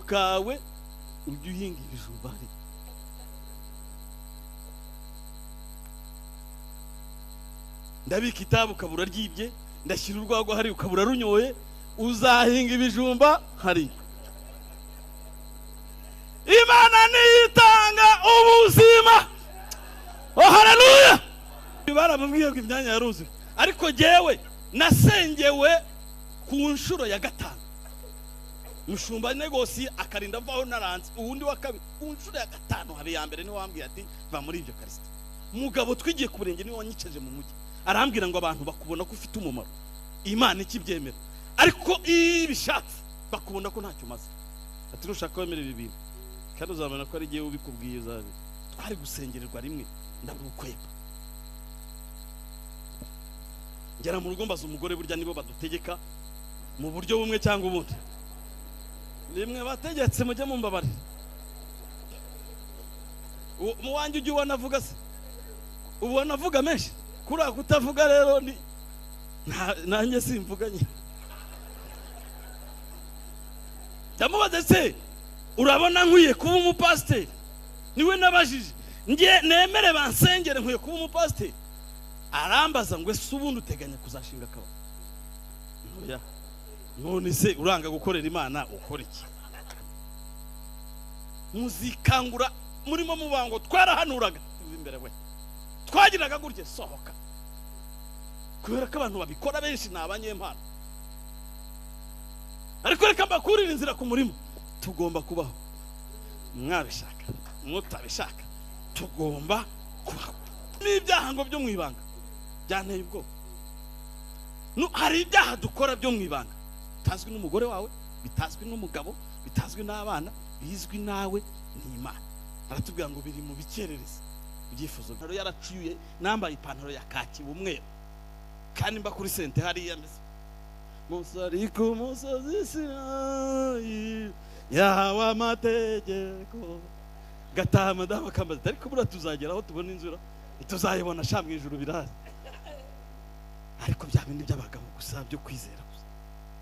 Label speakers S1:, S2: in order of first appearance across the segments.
S1: Kawe ujye uhinga ibijumba hariya. Ndabika itabi ukabura ryibye, ndashyira urwagwa hariya ukabura runyoye, uzahinga ibijumba hariya. Imana niyitanga ubuzima. Oh, haleluya! Baramubwiye ngo imyanya yaruzuye, ariko jyewe nasengewe ku nshuro ya gatanu. Mushumba negosi akarinda avaho naranze, uwundi wa kabiri ku nshuro ya gatanu habe ya mbere niwe wambwiye ati va muri ibyo karisita. Mugabo twigiye ku burenge niwe wanyicaje mu mujyi, arambwira ngo abantu bakubona ko ufite umumaro, Imana ikibyemera, ariko iyo ibishatse bakubona ko ntacyo umaze. Ati nushaka wemera ibi bintu kandi uzabona ko ari jyewe ubikubwiye uzabe. Twari gusengererwa rimwe ndabukwepa. Ngera mu rugo mbaza umugore, burya nibo badutegeka mu buryo bumwe cyangwa ubundi. Rimwe bategetse mujye mumbabarira. Mu wanjye ujye ubona avuga se, ubona avuga menshi, kuriya kutavuga rero ni nanjye simvuga nyine. Ndamubaza se urabona nkwiye kuba umupasiteri? Niwe nabajije, nge nemere bansengere nkwiye kuba umupasiteri? Arambaza ngo ese ubundi uteganya kuzashinga akabari? Oya. None se uranga gukorera Imana ukora iki? Muzikangura murimo mubango twarahanuraga imbere we, twagiraga gutya sohoka, kubera ko abantu babikora benshi ni abanyempano. Ariko reka mbakurire inzira ku murimo, tugomba kubaho mwabishaka mutabishaka, tugomba kubaho. N'ibyaha ngo byo mu ibanga byanteye ubwoba. Hari ibyaha dukora byo mu ibanga bitazwi n'umugore wawe, bitazwi n'umugabo, bitazwi n'abana, bizwi nawe n'Imana. Aratubwira ngo biri mu bikerereza ibyifuzo. Ipantaro yaracuye, nambaye ipantaro ya kaki umweru, kandi mba kuri sente hariya meze musari ku musozi Sinayi yahawe amategeko. Gataha madamu akambaza ariko buriya tuzagera aho tubona inzira, ntituzayibona sha mu ijuru birahari. Ariko bya bindi by'abagabo gusa byo kwizera gusa,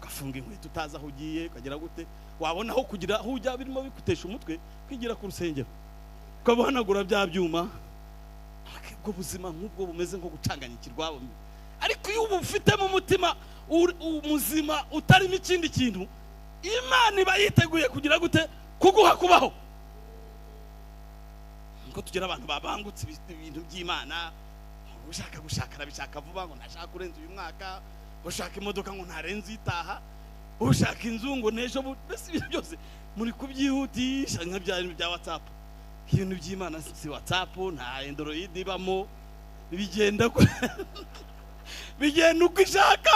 S1: ugafunga inkweto utazi aho ugiye, ukagera gute wabona aho kugira aho ujya birimo bigutesha umutwe, kwigira ku rusengero ukabuhanagura bya byuma. Ubwo buzima nk'ubwo bumeze nko gucanganyikirwa, ariko iyo uba ufitemo umutima muzima utarimo ikindi kintu, Imana iba yiteguye kugira gute kuguha kubaho. Nko tugira abantu babangutse ibintu by'Imana, ushaka gushaka arabishaka vuba ngo ntashaka kurenza uyu mwaka, ushaka imodoka ngo ntarenze itaha, ushaka inzu ngo n'ejo, mbese ibintu byose muri kubyihutisha nka bya bintu bya WhatsApp. Ibintu by'Imana si WhatsApp, nta Android ibamo, bigenda bigenda uko ishaka.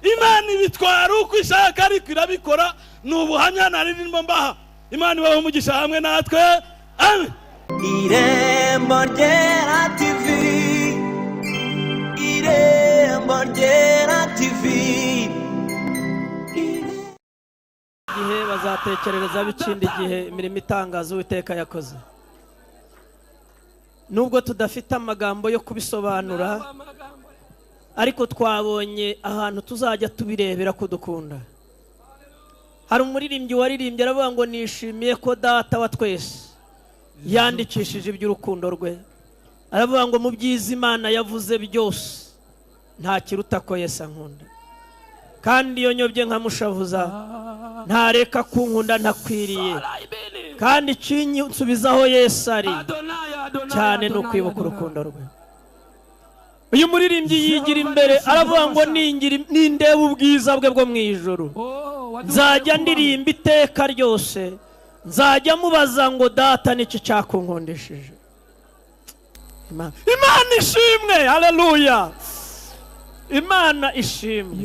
S1: Imana ibitwara uko ishaka, ariko irabikora. Ni ubuhamya nari ndimo mbaha. Imana ibahe umugisha hamwe natwe. Amen.
S2: Irembo Ryera TV, Irembo Ryera TV.
S3: Igihe bazatekerereza b'ikindi gihe imirimo itangaza Uwiteka yakoze. Nubwo tudafite amagambo yo kubisobanura, ariko twabonye ahantu tuzajya tubirebera ko dukunda. Hari umuririmbyi waririmbye aravuga ngo nishimiye ko data wa twese yandikishije iby'urukundo rwe. Aravuga ngo mu byiza Imana yavuze byose nta kiruta ko Yesu ankunda, kandi iyo nyobye nkamushavuza ntareka kunkunda ntakwiriye, kandi ikinsubizaho Yesu ari cyane ni ukwibuka urukundo rwe. Uyu muririmbyi yigira imbere aravuga ngo nindeba ubwiza bwe bwo mu ijuru nzajya ndirimba iteka ryose, nzajya mubaza ngo data niki cyakunkundishije. Imana ishimwe, haleluya. Imana ishimwe.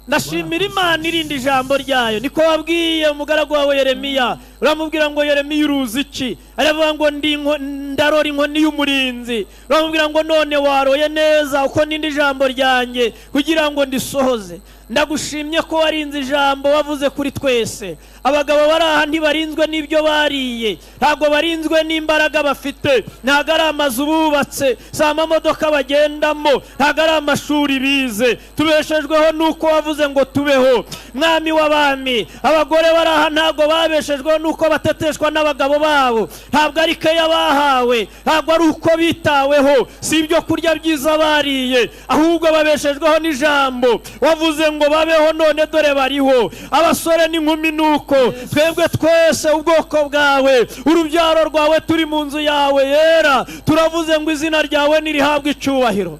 S3: Ndashimira Imana irindi ijambo ryayo. Niko wabwiye umugaragu wawe Yeremiya, uramubwira ngo Yeremiya uruzi iki? Aravuga ngo ndarora inkoni y'umurinzi. Uramubwira ngo none waroye neza uko nindi ijambo ryanjye kugira ngo ndisohoze. Ndagushimye ko warinze ijambo wavuze kuri twese. Abagabo bari aha ntibarinzwe n'ibyo bariye, ntabwo barinzwe n'imbaraga bafite, ntabwo ari amazu bubatse, si amamodoka bagendamo, ntabwo ari amashuri bize. Tubeshejweho n'uko wavuze ngo tubeho. Mwami w'abami, abagore bari aha ntabwo babeshejweho n'uko bateteshwa n'abagabo babo, ntabwo ari keya bahawe, ntabwo ari uko bitaweho, si ibyo kurya byiza bariye, ahubwo babeshejweho n'ijambo wavuze ngo babeho, none dore bariho. Abasore n'inkumi nuko twebwe twese ubwoko bwawe, urubyaro rwawe, turi mu nzu yawe yera, turavuze ngo izina ryawe nirihabwe icyubahiro.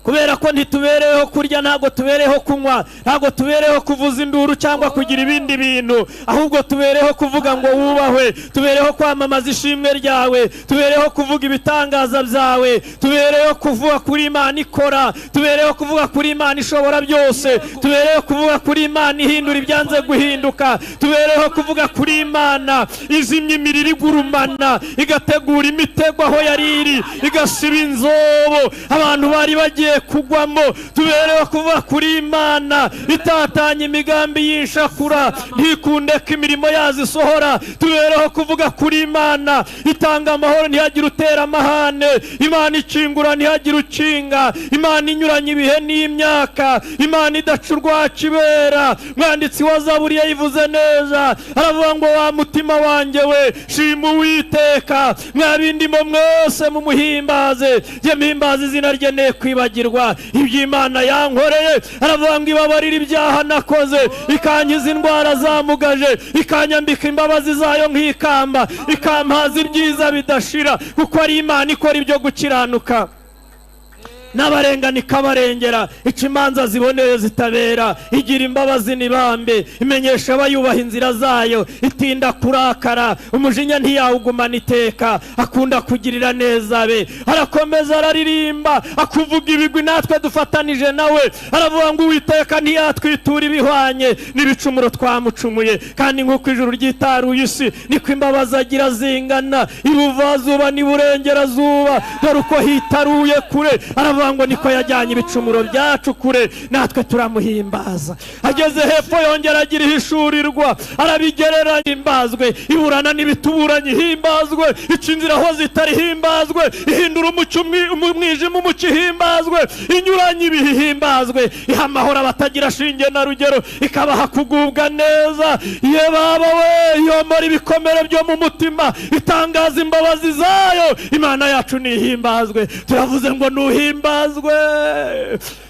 S3: Kubera ko ntitubereyeho kurya, ntabwo tubereyeho kunywa, ntabwo tubereyeho kuvuza induru cyangwa kugira ibindi bintu, ahubwo tubereyeho kuvuga ngo wubahwe, tubereyeho kwamamaza ishimwe ryawe, tubereyeho kuvuga ibitangaza byawe, tubereyeho kuvuga kuri Imana ikora, tubereyeho kuvuga kuri Imana ishobora byose, tubereyeho kuvuga kuri Imana ihindura ibyanze guhinduka, tubereyeho kuvuga kuri Imana izimya imiriro igurumana, igategura imitego aho yari iri, igasiba inzobo abantu bari bagiye kugwamo. Tubereho kuvuga kuri Imana itatanya imigambi y'inshakura, ntikunde ko imirimo yazo isohora. Tubereho kuvuga kuri Imana itanga amahoro ntihagire utera amahane, Imana ikingura ntihagire ukinga, Imana inyuranye ibihe n'imyaka, Imana idaca urwakibera. Mwanditsi wa Zaburi yayivuze neza, aravuga ngo wa mutima wanjye we, shima Uwiteka, mwabindimo mwese mumuhimbaze, jye mpimbaze izina rye ne kwibagirwa iby'Imana yankoreye. Aravuga ngo ibabarira ibyaha nakoze, ikankiza indwara zamugaje, ikanyambika imbabazi zayo nk'ikamba, ikampaza ibyiza bidashira, kuko ari Imana ikora ibyo gukiranuka, n'abarengana ikabarengera, ica imanza ziboneye zitabera, igira imbabazi n'ibambe, imenyesha abayubaha inzira zayo, itinda kurakara, umujinya ntiyawugumana iteka, akunda kugirira neza be. Arakomeza araririmba, akuvuga ibigwi natwe dufatanije nawe. Aravuga ngo Uwiteka ntiyatwitura ibihwanye n'ibicumuro twamucumuye, kandi nk'uko ijuru ryitaruye isi niko imbabazi agira zingana, ibuvazuba n'iburengerazuba, dore uko hitaruye kure. Aravuga ngo niko yajyanye ibicumuro byacu kure, natwe turamuhimbaza. Ageze hepfo yongera agira ihishurirwa, arabigereranya, himbazwe, iburana n'ibituburanye himbazwe, ica inzira aho zitari himbazwe, ihindura umucyo umwijima umucyo himbazwe, inyuranye ibihe himbazwe, iha amahoro abatagira shinge na rugero, ikabaha kugubwa neza. Ye baba we, yomora ibikomere byo mu mutima, itangaza imbabazi zayo. Imana yacu nihimbazwe. Turavuze ngo nuhimbazwe,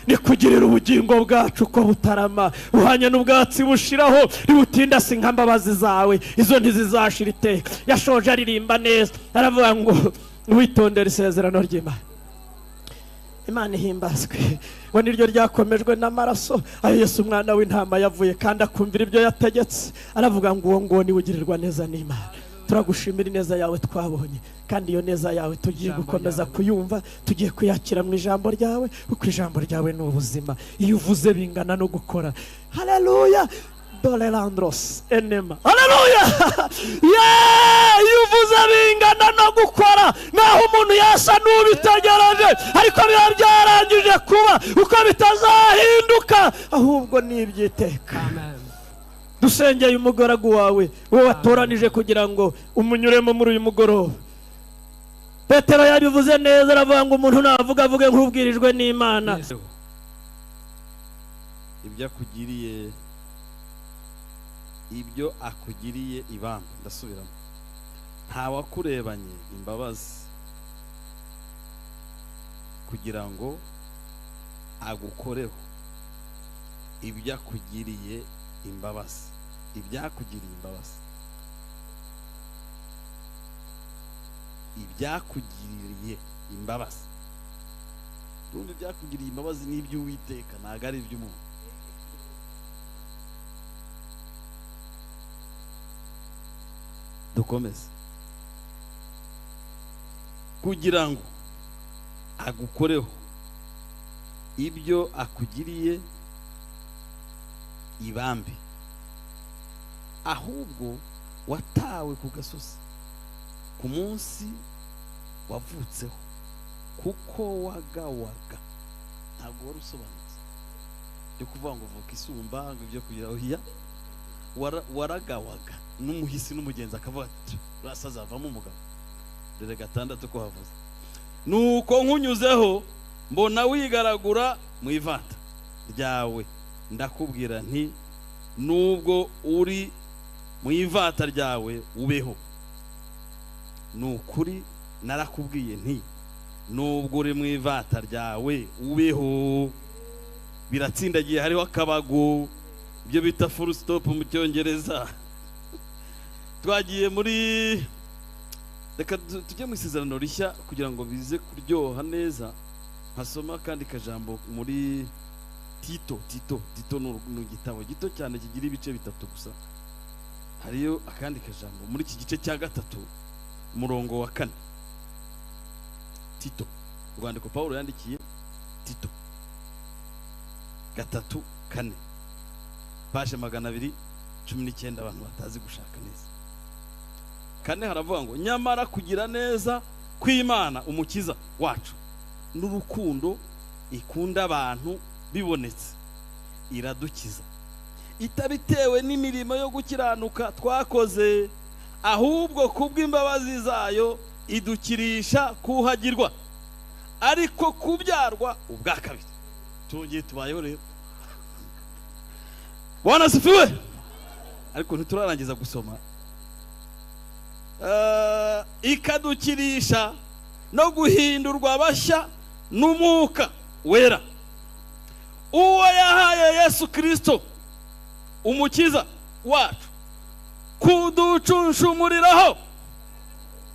S3: ni kugirira ubugingo bwacu ko butarama, buhanye n'ubwatsi bushiraho, nibutinda si nka mbabazi zawe, izo ntizizashira iteka. Yashoje aririmba neza, aravuga ngo witondere isezerano ry'Imana. Imana ihimbazwe, ngo niryo ryakomejwe n'amaraso ayo Yesu umwana w'intama yavuye, kandi akumvira ibyo yategetse. Aravuga ngo uwo nguwo niwe ugirirwa neza n'Imana. Turagushimira ineza yawe twabonye, kandi iyo neza yawe tugiye gukomeza kuyumva, tugiye kuyakira mu ijambo ryawe, kuko ijambo ryawe ni ubuzima. Iyo uvuze bingana no gukora. Haleluya, dolerandros enema. Haleluya. Iyo uvuze bingana no gukora, naho umuntu yasa n'ubitegereje, ariko biba byarangije kuba, uko bitazahinduka, ahubwo ni iby'iteka. Dusengeye umugaragu wawe, uwo watoranije kugira ngo umunyuremo muri uyu mugoroba. Petero yabivuze neza, aravuga ngo umuntu navuga avuge nk'ubwirijwe n'Imana.
S1: Ibyo akugiriye ibambe. Ndasubiramo, ntawakurebanye imbabazi kugira ngo agukoreho ibyo akugiriye imbabazi, ibyakugiriye imbabazi, ibyakugiriye imbabazi. Urumva, ibyakugiriye imbabazi ni iby'Uwiteka, ntabwo ari iby'umuntu. Dukomeze. Kugira ngo agukoreho ibyo akugiriye ibambe, ahubwo watawe ku gasozi ku munsi wavutseho, kuko wagawaga, ntabwo wari usobanutse. Byo kuvuga ngo vuka isumba, ngo ibyo kugira oya, waragawaga n'umuhisi n'umugenzi akavuga ati urasaza avamo umugabo. Dore 6 ko havuze. Nuko nkunyuzeho mbona wigaragura mu ivata ryawe, ndakubwira nti nubwo uri mu ivata ryawe ubeho. Nukuri narakubwiye nti nubwo uri mu ivata ryawe ubeho. Biratsindagiye, hariho akabago, ibyo bita full stop mu cyongereza. Twagiye muri, reka tujye mu isezerano rishya kugira ngo bize kuryoha neza. Nkasoma kandi kajambo muri Tito. Tito, Tito ni igitabo gito cyane kigira ibice 3 gusa. Hariyo akandi kajambo muri iki gice cya 3 umurongo wa 4. Tito, urwandiko Paulo yandikiye Tito 3:4, page 219, abantu batazi gushaka neza. 4 haravuga ngo nyamara kugira neza kw'Imana umukiza wacu n'urukundo ikunda abantu bibonetse iradukiza, itabitewe n'imirimo yo gukiranuka twakoze, ahubwo kubw'imbabazi zayo idukirisha kuhagirwa, ariko kubyarwa ubwa kabiri. Tugiye tubayeho rero. Bwana asifiwe. Ariko ntiturarangiza gusoma. Ikadukirisha no guhindurwa bashya n'umwuka wera, uwo yahaye Yesu Kristo umukiza wacu kuducunshumuriraho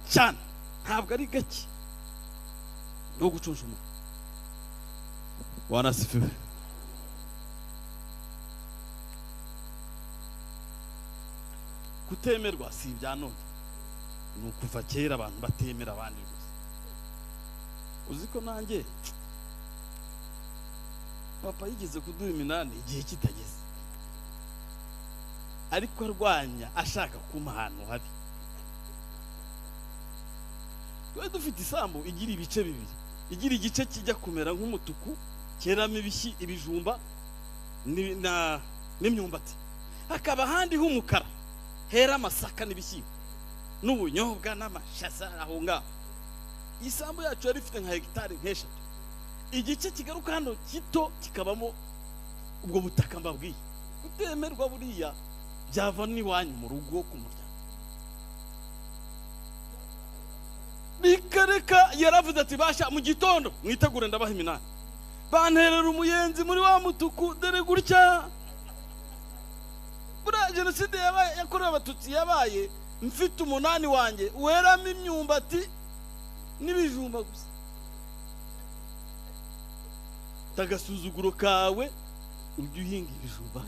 S1: cyane. Ntabwo ari gake no gucunshumura. Bwana asifiwe. Kutemerwa si ibya none, ni ukuva kera abantu batemera abandi gusa. Uzi ko nanjye papa yigeze kuduha 8 igihe kitageze, ariko arwanya ashaka kuma ahantu habi. Twari dufite isambu igira ibice 2, igira igice kijya kumera nk'umutuku cyeramo ibijumba n'imyumbati, hakaba ahandi h'umukara hera amasaka n'ibishyimbo n'ubunyobwa n'amashaza. Aho ngaho isambu yacu yari ifite nka hegitari 3, igice kigaruka hano gito kikabamo ubwo butaka mbabwiye. Kutemerwa buriya byava n'iwanyu mu rugo ku muryango. Bikareka yaravuze ati basha mu gitondo mwitegure ndabaha 8. Banterera umuyenzi muri wa mutuku, dore gutya. Buriya jenoside yabaye yakorewe abatutsi yabaye mfite 8 wanjye weramo imyumbati n'ibijumba gusa. Tagasuzuguro kawe ujye uhinga ibijumba.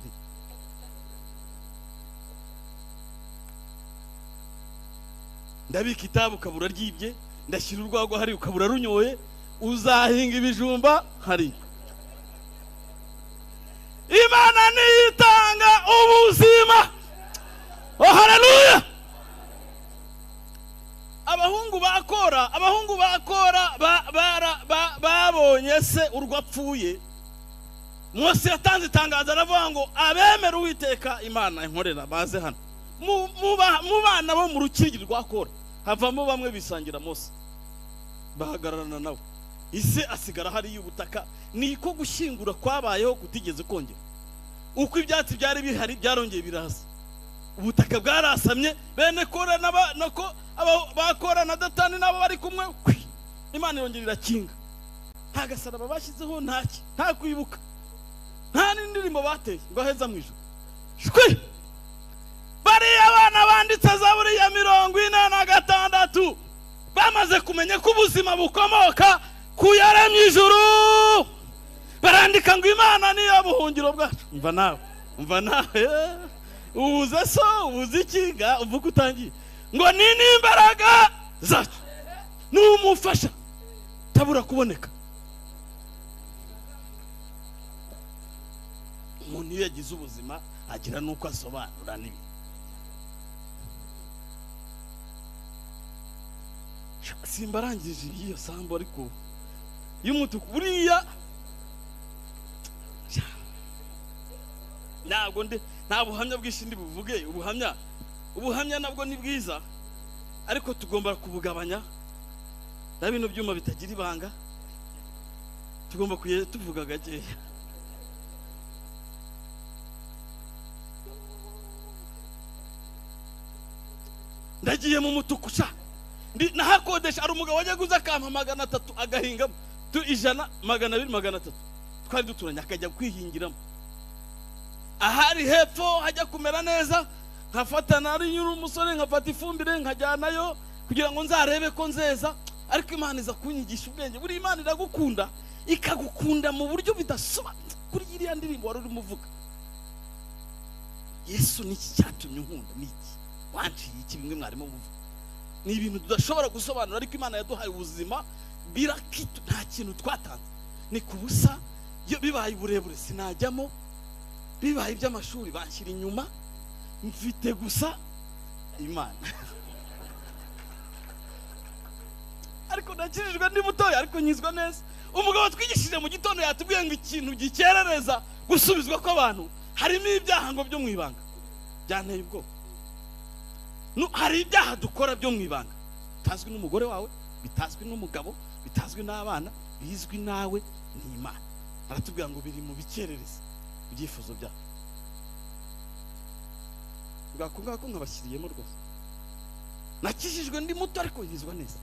S1: Ndabika itabu ukabura ryibye, ndashyira urwagwa hari ukabura runyoye, uzahinga ibijumba hari. Imana niyitanga ubuzima. Oh haleluya. Abahungu bakora babonye se urwo apfuye. Mose yatanze itangazo aravuga ngo abemera Uwiteka Imana inkorera baze hano. Mu bana bo mu rukigi rwa Kora havamo bamwe bisangira Mose, bahagararana nawe. Ise asigara hari y'ubutaka. Niko gushyingura kwabayeho kutigeze kongera. Uko ibyatsi byari bihari byarongeye biraza, ubutaka bwarasamye. Bene Kora nako bakora na Datani nabo bari kumwe, Imana irongera irakinga. Nta gasaraba bashyizeho, ntaki, nta kwibuka, nta n'indirimbo bateye ngo aheza mu ijuru. Shwi! Bariya abana banditse Zaburi ya 46 bamaze kumenya ko ubuzima bukomoka ku yaremye ijuru, barandika ngo Imana niyo buhungiro bwacu. Umva nawe, umva nawe, ubuze so ubuze ikinga uvuga utangiye ngo ni n'imbaraga zacu n'umufasha tabura kuboneka. Umuntu iyo yagize ubuzima agira nuko asobanura n'ibi. Simbarangije iyo sambo ariko y'umutuku buriya. Ntabwo ndi, nta buhamya bwinshi ndi buvuge. Ubuhamya nabwo ni bwiza, ariko tugomba kubugabanya. Na bino byuma bitagira ibanga tugomba kujya tuvuga gakeya. Ndagiye mu mutuku sha, nahakodesha. Hari umugabo wajya guza akampa 300 agahingamo tu 100, 200, 300, twari duturanye, akajya kwihingiramo. Ahari hepfo hajya kumera neza, nkafata nari nyiri umusore, nkafata ifumbire nkajyanayo kugira ngo nzarebe ko nzeza. Ariko Imana iza kunyigisha ubwenge. Buri Imana iragukunda, ikagukunda mu buryo bidasobanutse. Kuri iriya ndirimbo wari urimo uvuga, Yesu niki cyatumye unkunda, niki wanciye iki, bimwe mwarimo muvuga ni ibintu tudashobora gusobanura. Ariko Imana yaduhaye ubuzima birakitu, nta kintu twatanze, ni ku busa. Iyo bibaye uburebure sinajyamo, bibaye iby'amashuri banshyira inyuma, mfite gusa Imana. Ariko nakijijwe ndi mutoya, ariko nkizwa neza. Umugabo twigishije mu gitondo yatubwiye ngo ikintu gikerereza gusubizwa kw'abantu harimo ibyaha ngo byo mu ibanga. Byanteye ubwoba. Hari ibyaha dukora byo mu ibanga, bitazwi n'umugore wawe, bitazwi n'umugabo, bitazwi n'abana, bizwi nawe n'Imana. Aratubwira ngo biri mu bikerereza ibyifuzo byacu. Ngako ngako nkabashyiriyemo rwose. Nakijijwe ndi muto, ariko nkizwa neza.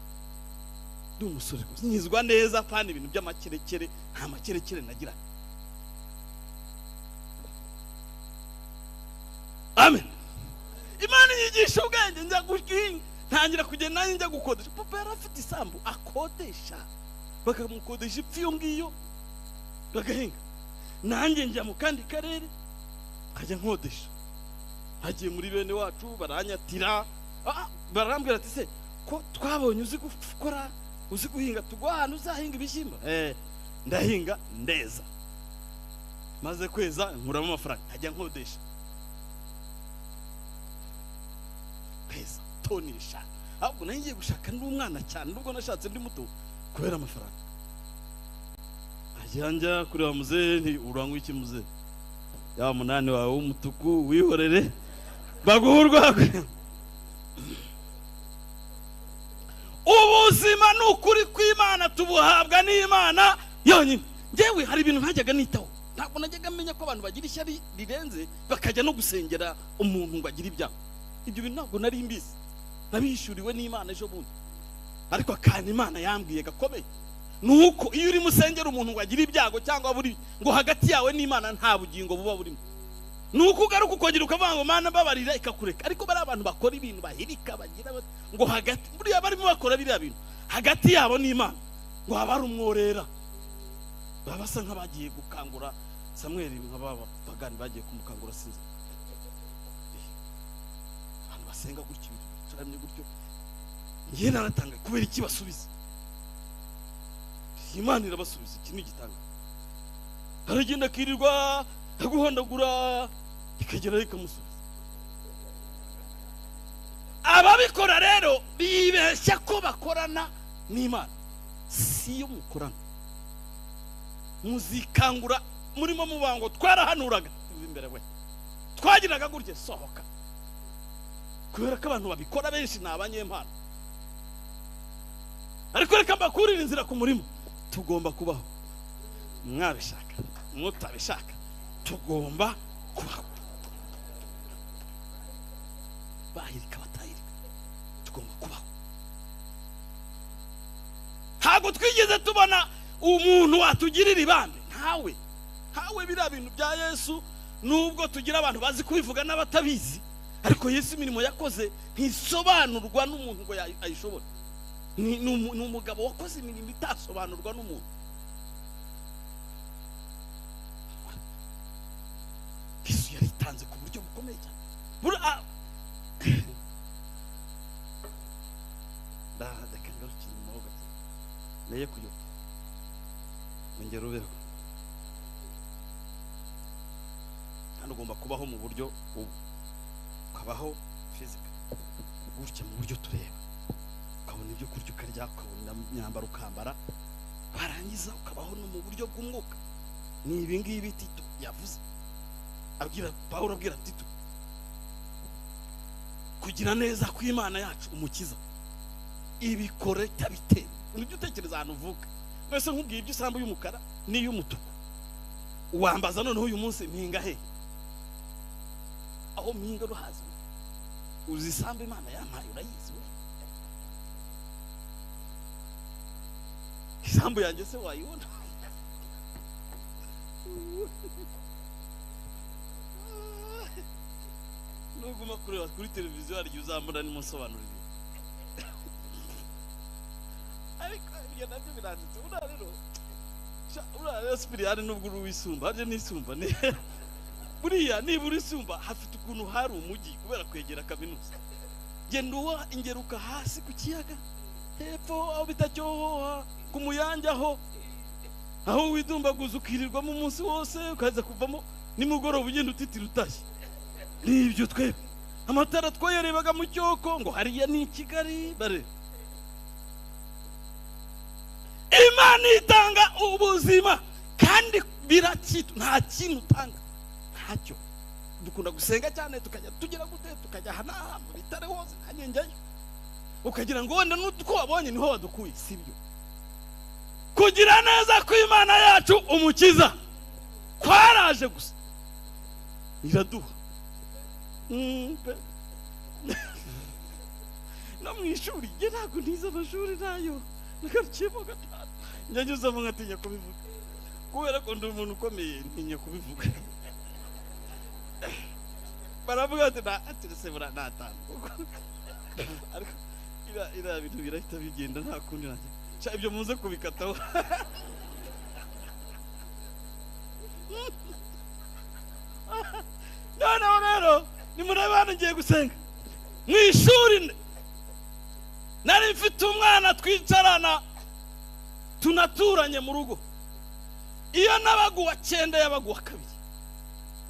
S1: Ndi umusore rwose, nkizwa neza, pana ibintu by'amakerekere, nta makerekere nagira. Amen. Imana inyigisha ubwenge, njya guhinga, ntangira kugenda nanjye njya gukodesha. Papa yari afite isambu akodesha, bakamukodesha ipfa iyo ngiyo bagahinga. Nanjye njya mu kandi karere nkajya nkodesha. Hagiye muri bene wacu baranyatira, barambwira ati se ko twabonye uzi gukora, uzi guhinga, tugwa ahantu uzahinga ibishyimbo. Ndahinga ndeza, maze kweza nkuramo amafaranga nkajya nkodesha. Kweza toni 5. Ahubwo nari ngiye gushaka ndi umwana cyane, nubwo nashatse ndi muto kubera amafaranga. Nkajya njya kureba muzehe, nti uranywa iki muzehe? Ya 8 wawe w'umutuku wihorere baguha urwagwa. Ubuzima ni ukuri kw'Imana, tubuhabwa n'Imana yonyine. Njyewe hari ibintu ntajyaga nitaho, ntabwo najyaga menya ko abantu bagira ishyari rirenze bakajya no gusengera umuntu ngo agire ibyago. Ibyo bintu ntabwo nari mbizi, nabihishuriwe n'Imana ejo bundi. Ariko akantu Imana yambwiye gakomeye nuko iyo urimo usengera umuntu ngo agire ibyago cyangwa buri ngo hagati yawe n'Imana nta bugingo buba burimo. Nuko ugaruka ukongera ukavuga ngo Mana mbabarira, ikakureka. Ariko bari abantu bakora ibintu bahirika bagira ngo hagati, buriya barimo bakora biriya bintu hagati yabo n'Imana ngo haba ari umworera. Baba basa nk'abagiye gukangura Samweli, nk'ababa pagani bagiye kumukangura, sinzi. Abantu basenga gutyo ibintu gutyo, ngiye naratanga kubera iki basubiza? Imana irabasubiza, iki ni igitanga. Aragenda akirirwa aguhondagura, ikagera ikamusubiza. Ababikora rero bibeshya ko bakorana n'Imana. Si yo mukorana, muzikangura murimo mubango twarahanuraga imbere we, twagiraga gutya sohoka. Kubera ko abantu babikora benshi ni abanyempano. Ariko reka mbakurire inzira ku murimo. Tugomba kubaho, mwabishaka mutabishaka, tugomba kubaho. Bahirika batahirika, tugomba kubaho. Ntabwo twigeze tubona umuntu watugirira ibambe, ntawe. Ntawe. Biriya bintu bya Yesu, nubwo tugira abantu bazi kubivuga n'abatabizi, ariko Yesu imirimo yakoze ntisobanurwa n'umuntu ngo ayishobore. Ni umugabo wakoze imirimo itasobanurwa n'umuntu. Yesu yaritanze ku buryo bukomeye cyane. Reka ngarukire inyuma ho gake, neye kuyoba ongera ubeho. Kandi ugomba kubaho mu buryo ubu, ukabaho fizika gutya mu buryo tureba, ukabona ibyo kurya ukarya, ukabona imyambaro ukambara, warangiza ukabaho no mu buryo bw'umwuka. Ni ibi ngibi Tito yavuze. Abwira Pawulo, abwira Tito, kugira neza kw'Imana yacu umukiza ibikore itabiteye. Nibyo utekereza ahantu uvuka mwese, nkubwiye ibyo isambu y'umukara n'iy'umutuku wambaza noneho uyu munsi mpinga he? Aho mpinga ruhazi, uzi isambu Imana yampaye, urayizi we? Isambu yanjye se wayibona? Nuguma kureba kuri televiziyo hari igihe uzambona nimusobanurire, ariko ibyo nabyo biranditse. Buriya rero uriya rero Sipiriyani, nubwo uri uwisumba harya n'isumba ni buriya, niba uri isumba hafite ukuntu hari umujyi kubera kwegera kaminuza. Genda uwa ingeruka hasi ku kiyaga hepfo aho bita Cyohoha ku Muyange, aho widumbaguza ukirirwamo umunsi wose, ukaza kuvamo nimugoroba ugenda utitira utashye. Nibyo twebwe amatara twayarebaga mu cyoko ngo hariya ni i Kigali. Bare Imana itanga ubuzima kandi birakitu, nta kintu utanga, ntacyo. Dukunda gusenga cyane, tukajya tugira gute, tukajya aha n'aha mu bitare hose, nanjye njyayo, ukagira ngo wenda n'utwo wabonye niho wadukuye, sibyo. Kugira neza kw'Imana yacu umukiza kwaraje gusa iraduha. No mu ishuri njye ntabwo nize amashuri nayo, nagarukiyemo gatanu, njya nyuzamo nkatinya kubivuga kubera ko ndi umuntu ukomeye, ntinya kubivuga. Baravuga ati ati buriya natanu, ariko iriya bintu birahita bigenda, nta kundi nanjye. Sha ibyo muze kubikataho. Noneho rero nimurebe hano, ngiye gusenga mu ishuri. Nari mfite umwana twicarana tunaturanye mu rugo, iyo nabaga uwa 9 yabaga uwa 2,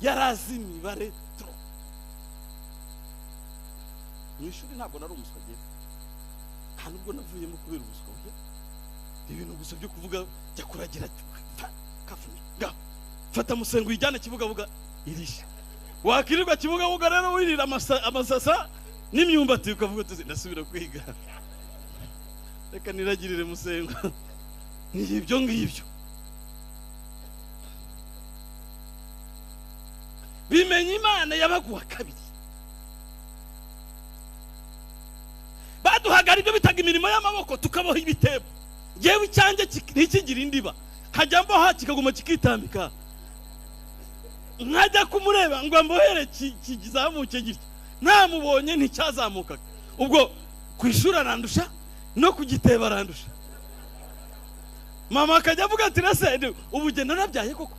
S1: yarazi imibare tro. Mu ishuri ntabwo nari umuswa ngewe, nta nubwo navuyemo kubera ubuswa bwe. Ibintu gusa byo kuvuga jya kuragira kafunika, fata musengo uyijyane Kibugabuga irisha. Wakirirwa Kibugabuga rero wirira amasasa n'imyumbati ukavuga uti ndasubira kwiga, reka niragirire musengo. Ni ibyo ngibyo bimenya Imana yabaga uwa 2. Baduhaga ibyo bitaga imirimo y'amaboko, tukaboha ibitebo. Yewe icyanjye ntikigira indiba, nkajya mboha kikaguma kikitambika, nkajya kumureba ngo ambohere kizamuke gitya, namubonye nticyazamukaga. Ubwo ku ishuri arandusha no ku gitebo arandusha. Mama akajya avuga ati nase ubugeni narabyaye koko,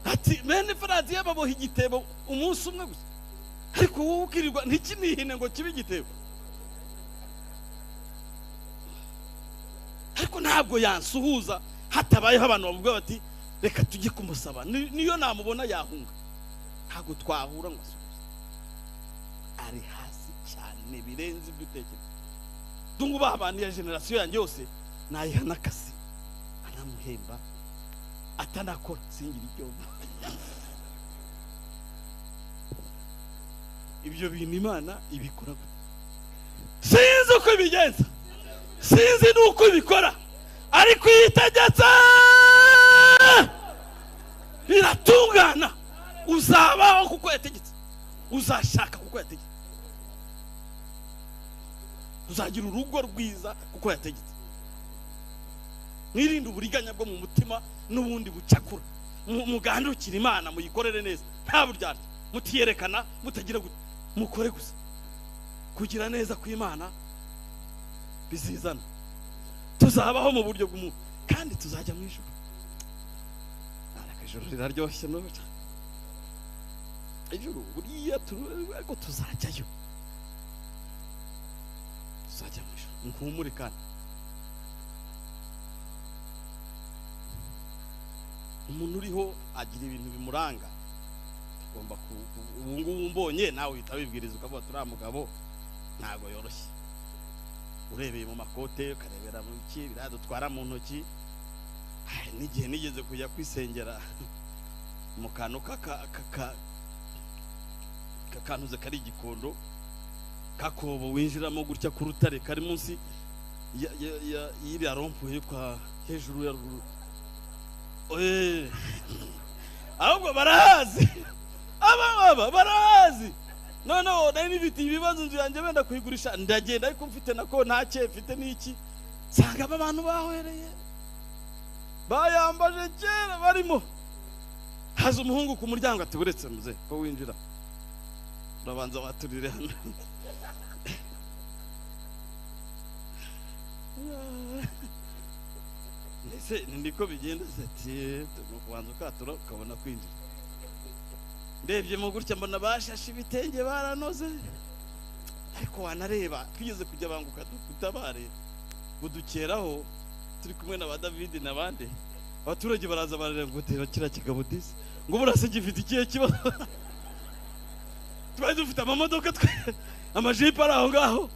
S1: ati bene Faransiya baboha igitebo umunsi umwe gusa, ariko wowe ukirirwa ntikinihine ngo kibe igitebo. Ariko ntabwo yansuhuza hatabayeho abantu bavuga bati reka tujye kumusaba, niyo namubona yahunga, ntabwo twahura ngo asuhuze. Ari hasi cyane birenze ibyo utekereza. Dungu abantu ya generasiyo yanjye yose nayiha n'akazi, anamuhemba atanakora, singira icyo. Ibyo bintu Imana ibikora gute? Sinzi uko ibigenza, sinzi n'uko ibikora, ariko iyo itegetse biratungana. Uzabaho kuko yategetse, uzashaka kuko yategetse, uzagira urugo rwiza kuko yategetse. Mwirinde uburiganya bwo mu mutima n'ubundi bucakura, mugandukire Imana, muyikorere neza, nta buryarya, mutiyerekana, mutagira gute, mukore gusa. Kugira neza kw'Imana bizizana, tuzabaho mu buryo bw'umuntu kandi tuzajya mu ijuru. Ariko ijuru riraryoshye no ijuru buriya ariko tuzajyayo, tuzajya mu ijuru. Muhumure kandi umuntu uriho agira ibintu bimuranga. Tugomba ubu ngubu mbonye nawe uhita wibwiriza ukavuga turiya mugabo ntabwo yoroshye. Urebeye mu makote ukarebera mu ki biradutwara mu ntoki. N'igihe nigeze kujya kwisengera mu kantu Kakantuze kari igikondo kakobo winjiramo gutya ku rutare kari munsi y'iriya rompuwe kwa hejuru ya ruguru. Ahubwo barahazi, aba barahazi. Noneho nari nibitiye ibibazo, inzu yanjye benda kuyigurisha, ndagenda ariko mfite nako ntacye mfite n'iki, nsanga aba bantu bahwereye bayambaje kera barimo. Haza umuhungu ku muryango ati buretse muze ko winjira urabanza waturire hano. Ndetse niko bigenda ati kubanza ukatura ukabona kwinjira. Ndebye mu gutya mbona bashashe ibitenge baranoze, ariko wanareba twigeze kujya banguka dutabare budukeraho turi kumwe na ba David n'abandi. Abaturage baraza barareba ngo tera kira kigabo disi ngo burase gifite ikihe kibazo. Twari dufite amamodoka, amajipo ari aho ngaho,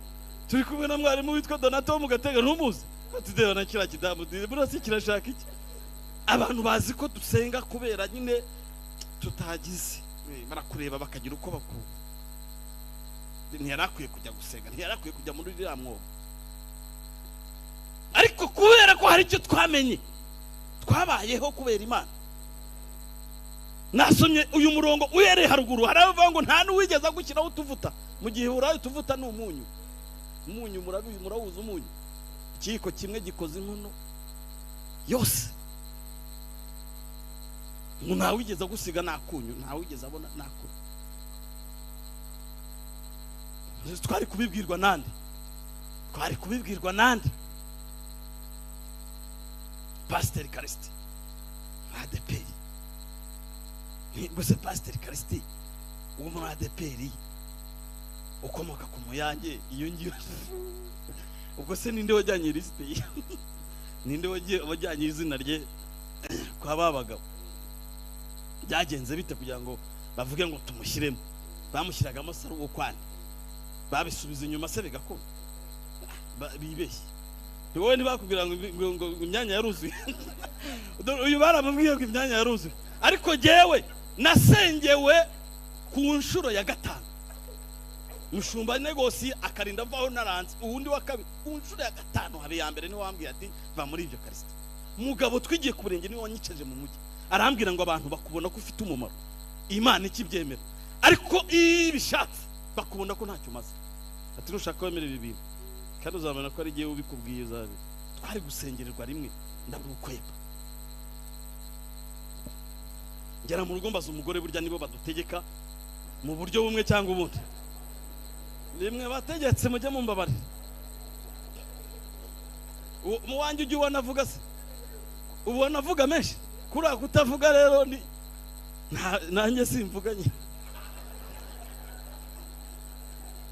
S1: turi kumwe na mwarimu witwa Donato mu Gatega ntumuzi, ati deba na kira kidamu disi burase kirashaka iki. Abantu bazi ko dusenga kubera nyine tutagize, barakureba bakagira uko bakura. Ntiyarakwiye kujya gusenga, ntiyarakwiye kujya muri iriya mwobo, ariko kubera ko hari icyo twamenye twabayeho kubera Imana. Nasomye uyu murongo uhereye haruguru, hari abavuga ngo nta n'uwigeze agushyiraho utuvuta. Mu gihe uraye utuvuta ni umunyu, umunyu murawuza umunyu, ikiyiko kimwe gikoze inkono yose. Ngo ntawigeze agusiga nakunyu, ntawigeze abona nakunyu. Twari kubibwirwa nande? Twari kubibwirwa nande? Pasiteri Karisiti ADPR. Mbese Pasiteri Karisiti uwo muri ADPR ukomoka ku Muyange iyo ngiyo, ubwo se ninde wajyanye lisite? Ninde wajyanye izina rye kwa babagabo? Byagenze bite kugira ngo bavuge ngo tumushyiremo? Bamushyiragamo se ari uwo kwane, babisubiza inyuma se bigakunda bibeshye. Wowe ntibakubwira ngo imyanya yaruzuye. Uyu baramubwiye ngo imyanya yaruzuye, ariko jyewe nasengewe ku nshuro ya 5. Mushumba negosi akarinda avaho naranze, uwundi wa kabiri ku nshuro ya 5. Habe ya mbere niwe wambwiye ati va muri ibyo Karisiti. Mugabo twigiye ku burenge niwe wanyicaje mu mujyi, arambwira ngo abantu bakubona ko ufite umumaro, Imana ikibyemera, ariko iyo ibishatse bakubona ko ntacyo umaze. Ati nushaka wemera ibi bintu kandi uzabona ko ari igihe ubikubwiye uzabe. Twari gusengererwa rimwe ndabukwepa. Ngera mu rugo mbaza umugore, burya nibo badutegeka mu buryo bumwe cyangwa ubundi. Nimwe bategetse mujye mumbabarira. Mu wanjye ujye ubona avuga se, ubona avuga menshi, kuriya kutavuga rero ni nanjye simvuga nyine.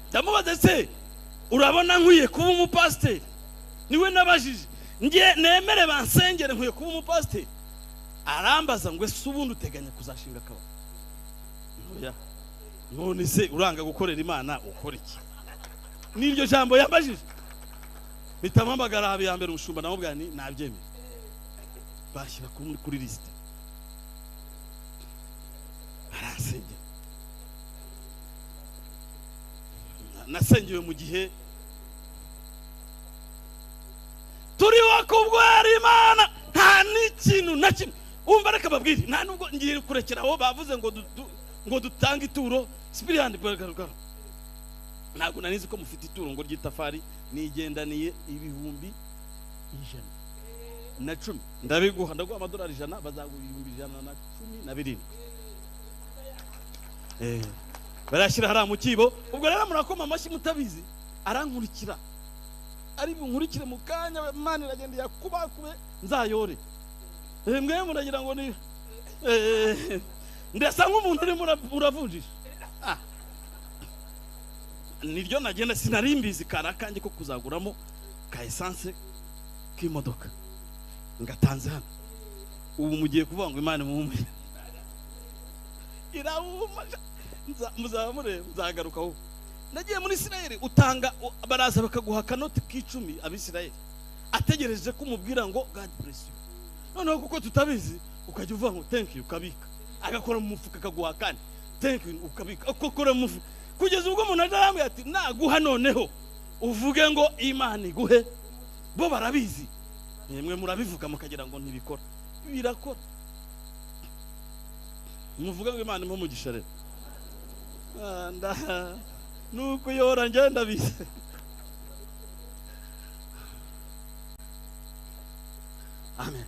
S1: Ndamubaza se urabona nkwiye kuba umupasiteri? Niwe nabajije, nge nemere bansengere nkwiye kuba umupasiteri? Arambaza ngo ese ubundi uteganya kuzashinga akabari? Oya. None se uranga gukorera Imana ukora iki? Niryo jambo yambajije. Mpita mpamagara habe ya mbere umushumba namubwira nti nabyemeye. Bashyira kuri lisite. Aransengera. Nasengewe mu gihe turiho kubwara Imana nta n'ikintu na kimwe. Umva reka babwire, nta nubwo ngiye kurekera aho bavuze ngo dutange ituro. Sipiriyani bwargarugara, ntabwo nari nzi ko mufite ituro ngo ry'itafari. Nigendaniye 110,000, ndabiguha, ndaguha amadolari 100, bazaguha 117,000. Barashyira hariya mu kibo. Ubwo rero murakoma amashyi mutabizi, arankurikira, ari bunkurikire mu kanya, Imana iragenda yakubakube nzayore. Mwe muragira ngo ni ndasa nk'umuntu urimo uravunjisha. Niryo nagenda sinari mbizi kara kanjye ko kuzaguramo ka essence k'imodoka ngatanze hano. Ubu mugiye kuvuga ngo Imana muhume irawuma, muzaba mureba nzagarukaho. Nagiye muri Isirayeli utanga, baraza bakaguha akanoti k'10 abisirayeli ategereje ko umubwira ngo God bless you. Noneho kuko tutabizi ukajya uvuga ngo thank you, ukabika, agakora mu mufuka akaguha kandi. Thank you, ukabika ukokora mufu kugeza ubwo umuntu ajarambwira ati naguha noneho uvuge ngo Imana iguhe. Bo barabizi, nimwe murabivuga mukagira ngo ntibikora, birakora. Muvuga ngo Imana impe umugisha rero. Nuko yora ngenda bize. Amen.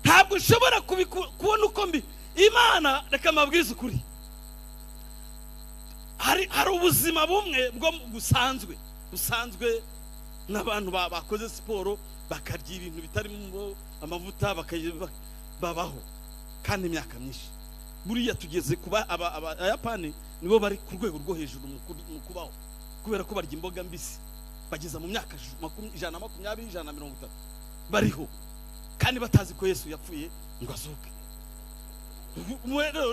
S1: Ntabwo ushobora kubona uko mbi Imana. Reka mabwize ukuri, hari ubuzima bumwe bwo busanzwe n'abantu bakoze siporo bakarya ibintu bitarimo amavuta babaho kandi imyaka myinshi. Buriya tugeze kuba Abayapani nibo bari ku rwego rwo hejuru mu kubaho, kubera ko barya imboga mbisi bageza mu myaka 120, 130 bariho, kandi batazi ko Yesu yapfuye ngo azuke.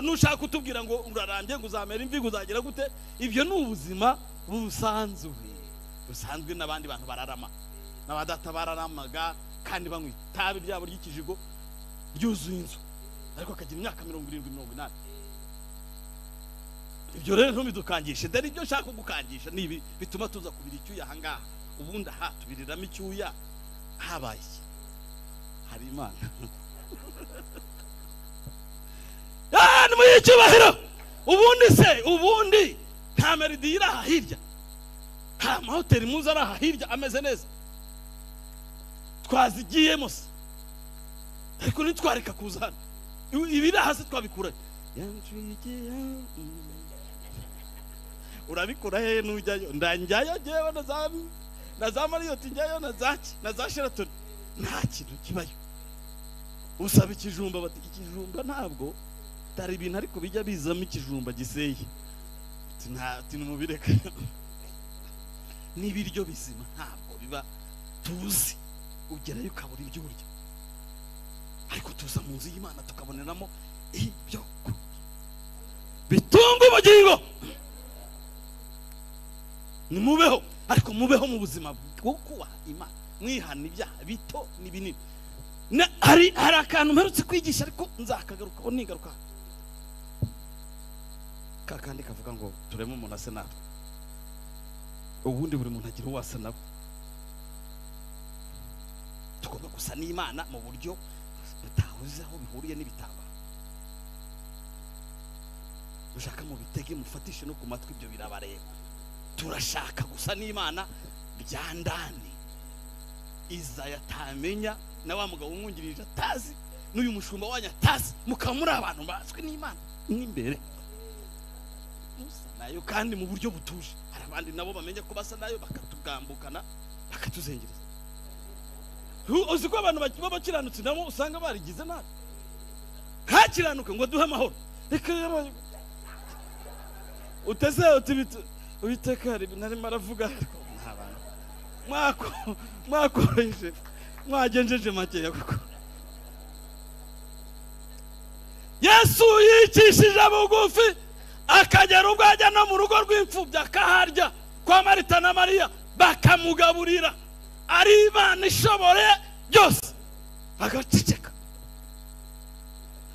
S1: Nushaka kutubwira ngo urarambye ngo uzamera imvi ngo uzagera gute, ibyo ni ubuzima busanzwe n'abandi bantu bararama, n'abadata bararamaga kandi banywa itabi ryabo ry'ikijigo ryuzuye inzu, ariko akagira imyaka 70, 80. Ibyo rero ntubidukangishe. Dore ibyo nshaka kugukangisha ni ibi bituma tuza kubira icyuya aha ngaha. Ubundi aha tubiriramo icyuya habaye iki? Hari Imana. Ni mu icyubahiro. Ubundi se ubundi nta meridi iri aha hirya, nta mahoteli muzi ari aha hirya ameze neza twazigiyemo se, ariko ntitwareka kuza hano. Ibiri hasi twabikura. Urabikura he nujyayo? Ndanjyayo jewe na za Marriott njyayo, na za Sheraton, nta kintu kibayo. Usaba ikijumba bati ikijumba ntabwo tari ibintu, ariko bijya bizamo ikijumba giseye. Ati numubireka. N'ibiryo bizima ntabwo biba tuzi, ugerayo ukabura ibyo urya, ariko tuza mu nzu y'Imana tukaboneramo ibyo bitunga ubugingo. Nimubeho, ariko mubeho mu buzima bwo kubaha Imana, mwihana ibyaha bito n'ibinini. Hari akantu mperutse kwigisha ariko nzakagarukaho nigaruka, kakandi kavuga ngo tureme umuntu ase natwe. Ubundi buri muntu agira uwo asa nawe. Tugomba gusa n'Imana mu buryo butahuze aho bihuriye n'ibitambaro. Ushaka mu bitege mufatishe no ku matwi, ibyo birabareba. Turashaka gusa n'Imana byandani. Izaya atamenya na wa mugabo umwungirije atazi n'uyu mushumba wanyu atazi, mukaba muri abantu bazwi n'Imana n'imbere musa nayo, kandi mu buryo butuje. Hari abandi nabo bamenye ko basa nayo bakatugambukana bakatuzengereza. Uzi ko abantu b'abakiranutsi nabo usanga barigize nabi, ntakiranuke ngo duhe amahoro. Reka uteze uti Uwiteka hari narimo aravuga, mwakoroheje mwagenjeje makeya kuko Yesu yicishije bugufi akagera ubwo ajya no mu rugo rw'imfubyi akaharya kwa Marita na Mariya bakamugaburira, ari Imana ishobore byose, agaceceka.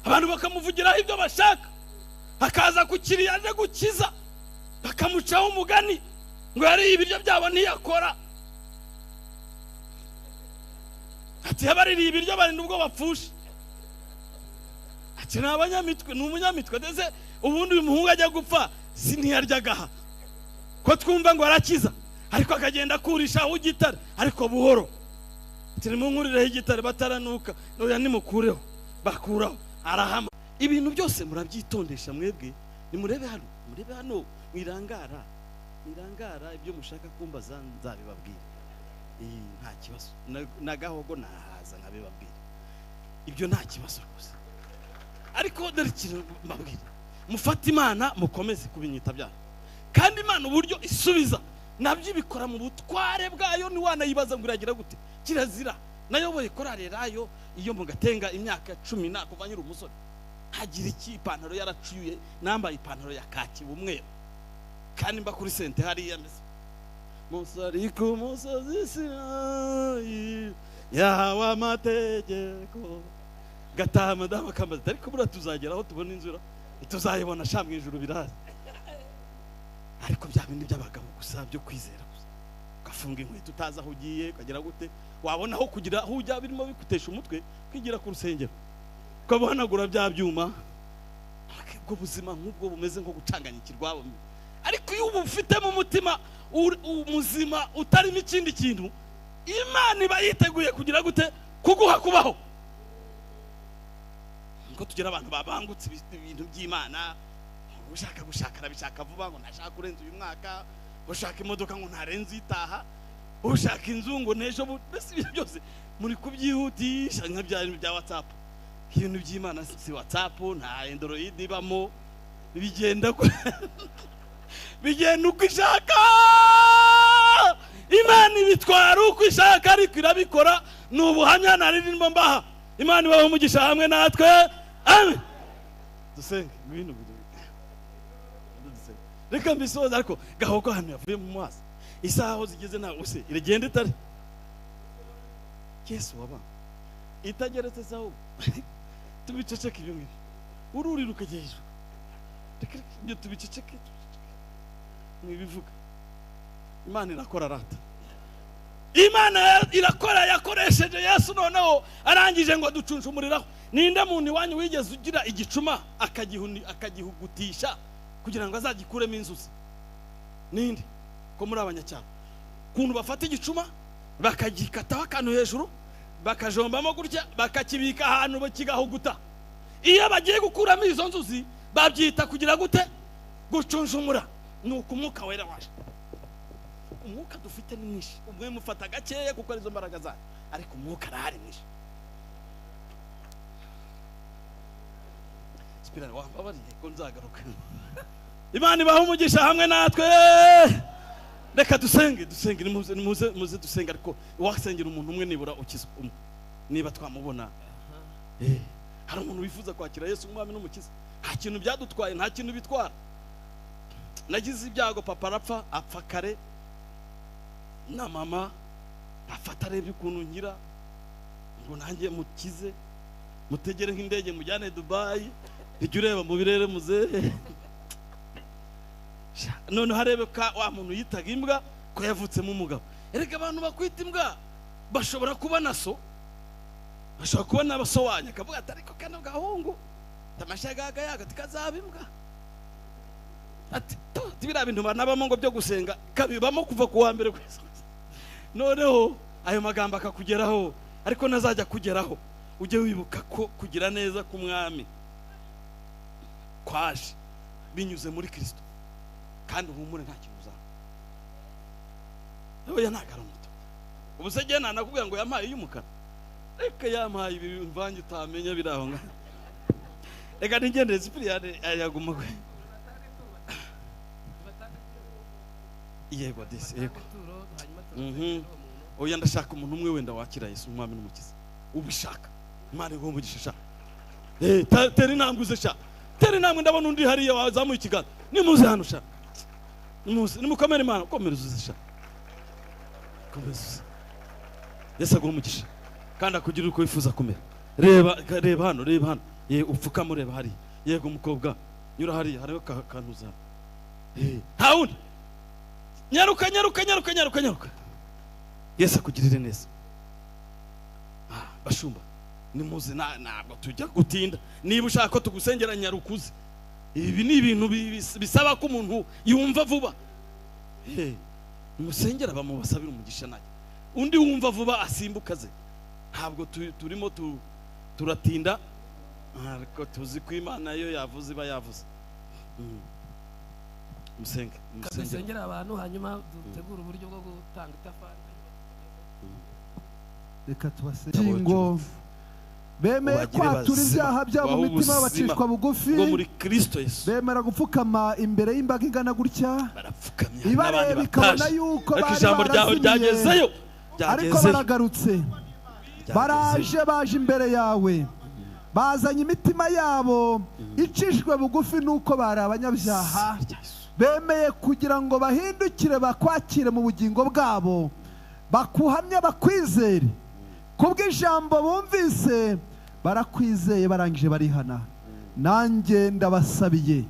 S1: Abantu bakamuvugiraho ibyo bashaka, akaza kukiriya aje gukiza, bakamucaho umugani ngo yariye ibiryo byabo ntiyakora. Ati yabaririye ibiryo barinda ubwo bapfusha. Ati ni abanyamitwe, ni umunyamitwe. Ndetse ubundi uyu muhungu ajya gupfa si ntiyaryaga, ko twumva ngo arakiza, ariko akagenda akurishaho igitare, ariko buhoro. Ati nimunkurireho igitare bataranuka, oya nimukureho, bakuraho, arahama. Ibintu byose murabyitondesha mwebwe. Nimurebe hano, murebe hano, mwirangara ibyo mushaka kumbaza nzabibabwira. Nta kibazo, na gahogo nahaza nkabibabwira, ibyo nta kibazo rwose. Ariko dore ikintu mbabwira, mufate Imana mukomeze kubinyita byayo, kandi Imana uburyo isubiza nabyo ibikora mu butware bwayo. Ntiwanayibaza ngo iragira gute, kirazira. Nayoboye korali rayo iyo mu Gatenga imyaka 10 na kuva nkiri umusore, hagira iki ipantaro yaracuye, nambaye ipantaro ya kaki umweru, kandi mba kuri sente hariya meze musari ku musozi Sinayi yahawe amategeko. Gataha madamu akambaza, ariko buriya tuzagera aho tubona inzura, tuzayibona sha mu ijuru biraza. Ariko bya bindi by'abagabo gusa byo kwizera gusa, ugafunga inkweto utazi aho ugiye, ukagera gute, wabona aho kugira aho ujya birimo bigutesha umutwe, kwigira ku rusengero ukabuhanagura bya byuma. Ubwo buzima nk'ubwo bumeze nko gucanganyikirwa. Ariko iyo uba ufite mu mutima muzima utarimo ikindi kintu, Imana iba yiteguye kugira gute, kuguha kubaho. Nko tugira abantu babangutse ibintu by'Imana, ushaka gushaka arabishaka vuba, ngo ntashaka kurenza uyu mwaka, ushaka imodoka ngo ntarenze itaha, ushaka inzu ngo n'ejo, mbese ibintu byose muri kubyihutisha nka bya bintu bya WhatsApp. Ibintu by'Imana si WhatsApp, nta Android ibamo, bigenda bigenda uko ishaka. Imana ibitwara uko ishaka, ariko irabikora. Ni ubuhamya nari ndimo mbaha. Imana ibahe umugisha hamwe natwe, amen. Dusenge ibintu dusenge. Reka mbisoze, ariko gahoko hano yavuye mu mazi, isaha aho zigeze nta use iragenda itari Yesu waba itageretse sawo. Tubiceceke ibyo ngibyo, ururira ukajya hejuru. Reka reka ibyo tubiceceke, tubiceceke mwibivuga. Imana irakora rata, Imana irakora, yakoresheje Yesu. Noneho arangije ngo aducunshumuriraho. Ninde muntu iwanyu wigeze ugira igicuma akagihugutisha kugira ngo azagikuremo inzuzi? Ninde ko muri abanyacyaro ukuntu bafata igicuma bakagikataho akantu hejuru, bakajombamo gutya, bakakibika ahantu kigahuguta? Iyo bagiye gukuramo izo nzuzi babyita kugira gute? Gucunjumura. Ni uko Umwuka Wera waje. Umwuka dufite ni mwinshi, umwe mufata gakeya kuko arizo mbaraga zayo, ariko umwuka arahari mwinshi. Sipirani wambabariye ko nzagaruka. Imana ibahe umugisha hamwe natwe. Reka dusenge, dusenge, nimuze, nimuze, muze dusenge. Ariko wasengera umuntu umwe nibura ukizwa umwe, niba twamubona. Hari umuntu wifuza kwakira Yesu umwami n'umukiza? Nta kintu byadutwaye, nta kintu bitwara. Nagize ibyago, papa arapfa, apfa kare, na mama afata arebye ukuntu ngira ngo nanjye mukize, mutegere nk'indege mujyane Dubayi, ijya ureba mu birere muzehe. Sha, noneho arebe ka wa muntu yitaga imbwa ko yavutsemo umugabo. Erega abantu bakwita imbwa bashobora kuba na so, bashobora kuba n'abaso wanyu, akavuga ati ariko kano gahungu tamashagaga yaga tikazaba imbwa, ati "Tu, biriya bintu banabamo ngo byo gusenga kabibamo kuva ku wa mbere kugeza." Noneho ayo magambo akakugeraho, ariko ntazajya kugeraho ujye wibuka ko kugira neza k'umwami kwaje binyuze muri Kristo, kandi uhumure, nta kintu uzaba. Oya, ntabwo ari umuto. Ubu se njye nanakubwira ngo yampaye iy'umukara? Reka, yampaye ibi mvange utamenya biri aho ngaho. Reka nigendere, Sipiriyani yaguma kwe. Yego disi, yego. Oya, ndashaka umuntu umwe wenda wakira Yesu umwami n'umukiza, ubishaka. Imana iguhe umugisha sha. Tera intambwe uze sha, tera intambwe. Ndabona undi hariya wazamuye ikiganza. Nimuze hano sha, nimuze, nimukomere Imana. Komera uze sha, komeza uze. Yesu aguhe umugisha kandi akugirire uko wifuza kumera. Reba, reba hano, reba hano. Ye, upfukame ureba hariya. Yego umukobwa, nyura hariya, hariho kantu uza. Nta wundi? Nyaruka, nyaruka, nyaruka, nyaruka, nyaruka. Yesu akugirire neza. Bashumba, nimuze, ntabwo tujya gutinda. Niba ushaka ko tugusengera, nyaruka uze. Ibi ni ibintu bisaba ko umuntu yumva vuba. Nimusengera bamubasabira umugisha nayo, undi wumva vuba asimbuka ze. Ntabwo turimo turatinda, ariko tuzi ko Imana yo yavuze iba yavuze. Musenge, musenge.
S4: Dusengera abantu, hanyuma dutegure uburyo bwo gutanga itafari.
S5: Reka tubasenge ngo bemeye
S1: Ubagire
S5: kwatura
S1: bazima,
S5: ibyaha byabo mu
S1: bahe
S5: mitima,
S1: ubuzima
S5: bacishwa bugufi,
S1: bwo muri Kristo Yesu.
S5: Bemera gupfukama imbere y'imbaga ingana gutya,
S1: Barapfukamye, hari
S5: ibareba
S1: n'abandi
S5: ikabona
S1: bataje,
S5: yuko
S1: ariko
S5: bari
S1: ijambo ryawe
S5: barazimiye,
S1: ryagezeyo,
S5: ariko
S1: ryagezeyo,
S5: baragarutse,
S1: ryagezeyo.
S5: Baraje, baje imbere yawe, bazanye imitima yabo icishijwe bugufi nuko bari abanyabyaha, bemeye kugira ngo bahindukire bakwakire mu bugingo bwabo, bakuhamye, bakwizere kubw'ijambo bumvise. Barakwizeye, barangije barihana. Nanjye ndabasabiye,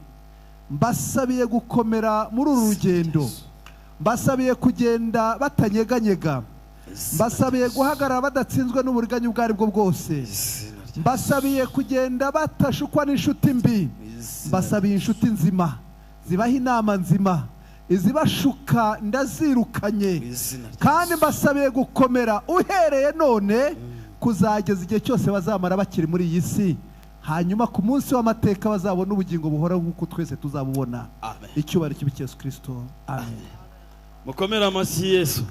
S5: mbasabiye gukomera muri uru rugendo, mbasabiye kugenda batanyeganyega, mbasabiye guhagarara badatsinzwe n'uburiganya ubwo ari bwo bwose, mbasabiye kugenda batashukwa n'inshuti mbi, mbasabiye inshuti nzima zibaha inama nzima, izibashuka ndazirukanye, kandi mbasabiye gukomera uhereye none kuzageza igihe cyose bazamara bakiri muri iyi si, hanyuma ku munsi w'amateka bazabona ubugingo buhoraho nk'uko twese tuzabubona.
S1: Amen.
S5: Icyubahiro kibe icya Yesu Kristo. Amen.
S1: Mukomere amashyi Yesu.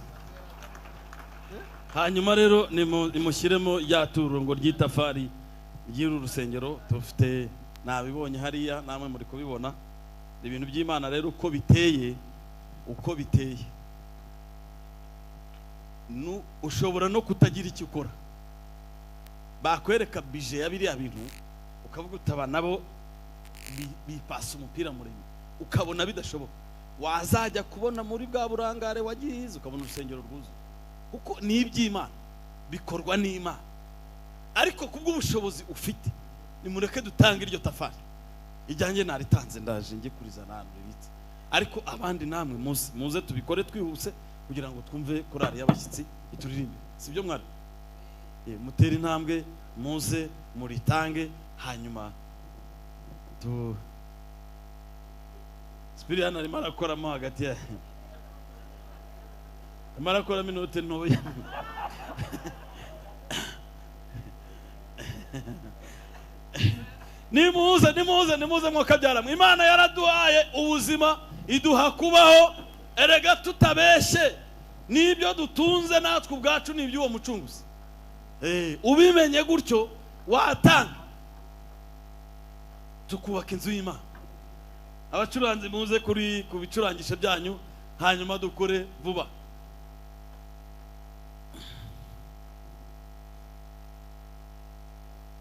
S1: Hanyuma rero nimushyiremo rya turo ngo ry'itafari ry'uru rusengero tufite, nabibonye hariya namwe muri kubibona. Ibintu by'Imana rero uko biteye, uko biteye, ushobora no kutagira icyo ukora, bakwereka bije ya biriya bintu ukavuga utaba nabo bipasa umupira muremure, ukabona bidashoboka. Wazajya kubona muri bwa burangare wagize ukabona urusengero rwuzuye, kuko ni iby'Imana, bikorwa n'Imana. Ariko kubw'ubushobozi ufite, nimureke dutange iryo tafari. Ijyanjye naritanze, ndaje njye kurizana ahantu ribitse, ariko abandi namwe muze, muze tubikore twihuse kugira ngo twumve korali y'abashyitsi ituririmbe, sibyo mwari? Mutere intambwe, muze muritange, hanyuma tu Spirian arimo arakoramo hagati ya arimo arakoramo inote ntoya. Nimuze, nimuze, nimuze mwakabyaramwe. Imana yaraduhaye ubuzima, iduha kubaho, erega tutabeshe n'ibyo dutunze natwe ubwacu ni iby'uwo mucunguzi. Ubimenye gutyo watanga, tukubaka inzu y'Imana. Abacuranzi muze kuri ku bicurangisho byanyu, hanyuma dukore vuba.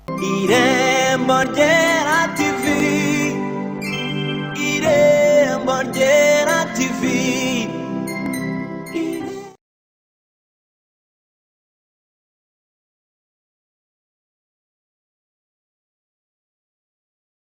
S2: Irembo Ryera TV, Irembo Ryera.